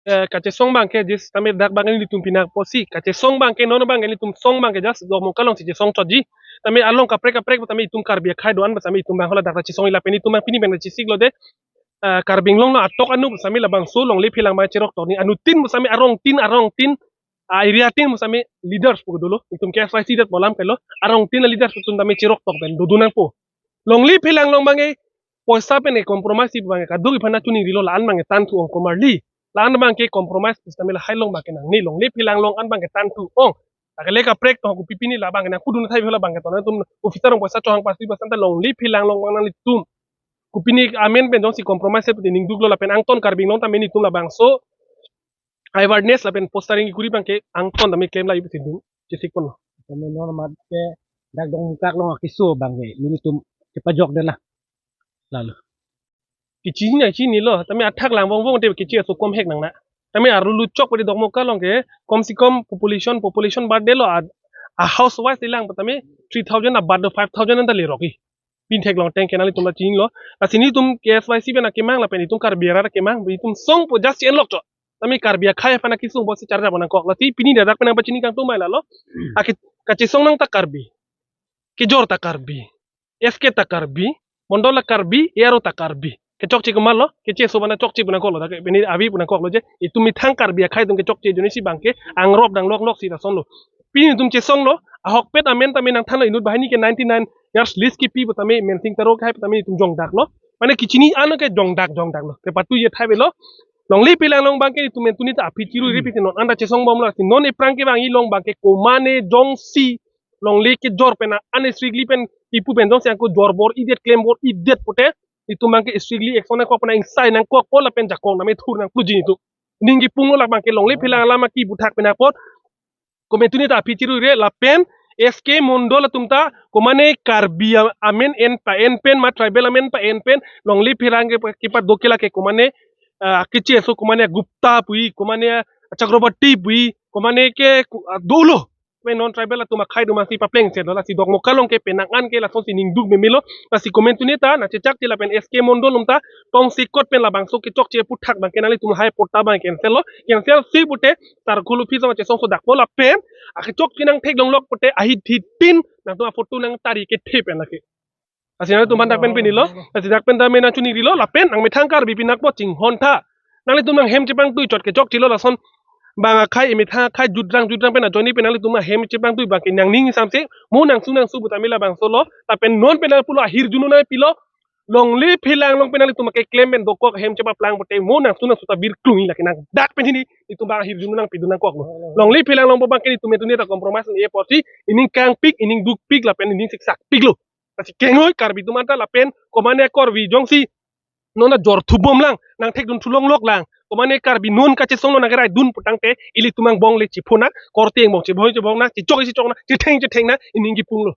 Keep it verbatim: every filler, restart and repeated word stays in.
eh, kachesong abangke just tame dak abangke nelitum pinak apotsi, kachesong abangke non abangke nelitum song abangke just Dokmoka alongsi chesong chotji. Tame along kaprek kaprek tame itum Karbi akhei do-an tame itum abang hala dak ta chesong lapen itum abang pini pen ta chesiklo de. Eh, Karbi Anglong atok anu tame labangso longle phelang abang cherok tok ni anutin tame arong tin arong tin, ah, area tin tame leaders pu dolo. Itum K S Y C det bolam kelo. Arong tin leaders atum tame cherok tok pen dodun nangpo. Longle phelang along abangke poisa pen e compromise si abangke kadokave aphan choningrilo, la-an abangke tan thu ong komarli. La-an abangke compromise pu tame lahai along abangke nangne, longle phelang along an abangke tan thu ong. Lake le kaprek to kopi pini la abangke nangpudun thai hala abangke to nangtum officer along poisa chohang pasi pasan ta longle phelang along abang nanglitum kopine amen pen jongsi compromise pu ning duklo lapen angton Karbi Anglong tame nelitum labangso awareness lapen postering kuri abangke angton tame klem la ipi sindung chesik ponlo. Tame non mat ke dak Dokmoka along keso abangke nelitum kepajok de la. Lalo. Kechini na chinilo, tame athak lang vong vong te kecheso kom hek nang na. Tame arulu chok padi Dokmoka along ke, kom si kom population, population birth de lo a, a house wise ilang tame three thousand a birth do five thousand anta lerok i. Pinthek long teng ke nanglitum ta chinilo. Lasi nelitum K S Y C pen akemang lapen itum Karbi arat akemang, itum songpo just enlok chot. Tame Karbi akhei aphan akesung apotsi charjap nangkok. Lasi pini dak pen nangpachini kangtung mai lalo. Ake kachesong nang ta Karbi. Kejor ta Karbi. S K ta Karbi. Mondol ta Karbi, A R O ta Karbi. Kechokche komatlo, kecheso abang chokche pu nangkoklo, dak pini ave pu nangkoklo je. Itum methang Karbi akhei atum kechokche ajoine si abangke angrop dang lok lok si lasonlo. Pini itum chesonglo, ahokpet amen tame nangthanlo inut banghini ke ninety-nine years lease kepi pu tame Mensing Taro akhei pu tame itum jongdaklo. Mane kechini ano ke jongdak jongdaklo. Kepathu ye thai avelo. Longle phelang along abangke itum mentuni ta aphi chiru iri piti non anta chesong bomlo. Si non ephrang kevangji along abangke komane jongsi longle kejor pen an strictly pen ipu pen jongsi angko jor bor-idet klem bor-idet pute itum abangke strictly action nangkok pen ingsai nangkokpo lapen jakong tame thur nangpluji itum. Ning kipunglo la abangke longle phelang alam aki buthak pen apot. Komentuni ta aphi chiru ire lapen S K Mondol atum ta komane Karbi a-, amen en pa-en pen ma tribal amen pa-en pen longle phelang ke pa-, kepadokela ke komane, ah, kecheso komane Gupta pu-i, komane Chakraborty pu-i, komane ke ku-, ah, dolo. Pen non tribal atum akhei do masi papleng se do, lasi Dokmoka along ke penang an ke lasonsi ning duk memelo. Lasi komentuni ta nangchechakche lapen S K Mondol atum ta tongsekot pen labangso kechokche aphuthak abangke nanglitum lahai patta abang cancel lo. Cancel si pute Circle Office along chesongso dakpo lapen akechokche nangtheklong lok pute ahit hit tin nangtum aphoto nangtari kethe pen lake. Lasi nanglitum aphan dak pen pinilo, lasi dak pen tame nangchoningrilo lapen nangmethang Karbi pinak apot chinghon tha. Nanglitum nanghem chepangtui chot kechokchelo lason abang akhei emethang akhei judrang judrang pen ajoine pen nanglitum nanghem chepangtui abangke nangning samse mo nangsu nangsu pu tame labangso lo lapen non pen nangpulo ahirjuno nangpilo longle phelang along pen nanglitum keklem pen dokok hem chepaplang pute mo nangsu nangsu ta birklung lake nang dak pen hini itum abang ahirjuno nangpidun nangkoklo. Longle phelang along abangke itum mentuni ta compromise ni apotsi ining kangpik ining dukpik lapen ining siksakpiklo. Lasi kengoi Karbi atum anta lapen komane Karbi jongsi non ta jor thubom lang, nangthekdun thulong lok lang. Komane Karbi non kachesong non nangkeraidun putangte ilitum angbong le chiphonak, korte angbong chibhoi chibhoi nak, chichok chichok nak, chitheng chitheng nak, ining kipunglo.